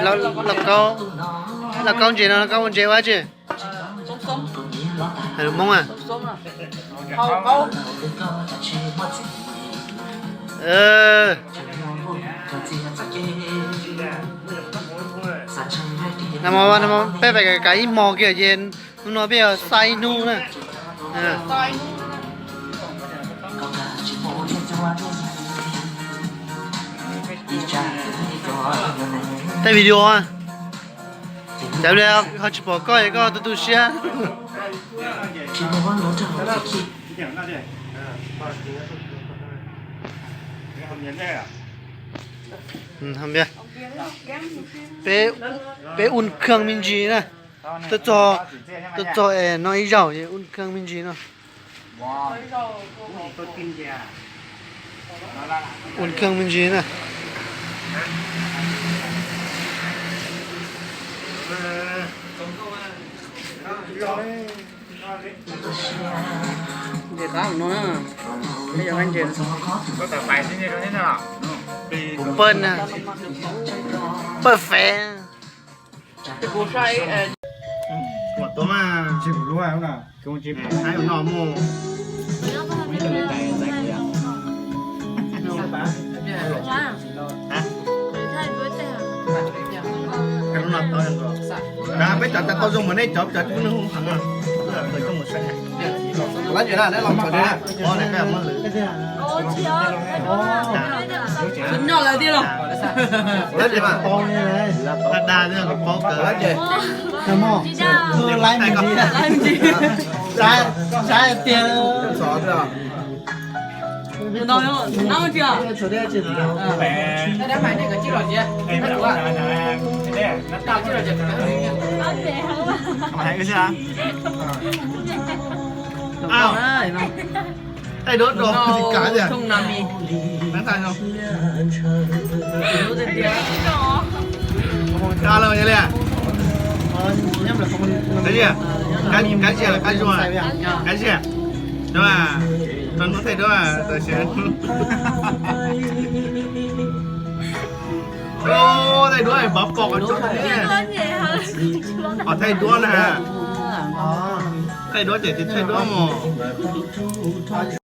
Lauj kaub, lauj kaub ntses no, lauj kaub ua ntses ua dab tsi? Hais lus Hmoob a. Peb pais kav ib hmo kiag ces hnub no peb yuav xa ib hnub na. Tej video, cov li ho tsis pom koj es koj tu tu siab. Peb, peb un khaj me ntsis na. Tuaj txog, tuaj txog es no ib zaug es un khaj me ntsis no. Un khaj me ntsis na. Pawj na, pawj fev. Peb cov tau zoo mas nej cov, cov coj nej hu heev na. Lawv ces na, nej los txog na, peb muab lwm. Noj lawv tiag los? Lawv ces mas, dag dag thiab kom paub kawg. Lawv ces, saib tiag. Thaij duab rau tsis kav tiag. Kav los li, kav ziam, kav ziam, kav zuag, kav ziam. Rau hnub thaij duab tam sim. Thaij duab pom qhov tshoob, qhov thaij duab na. Thaij duab ces tsis thaij duab mus.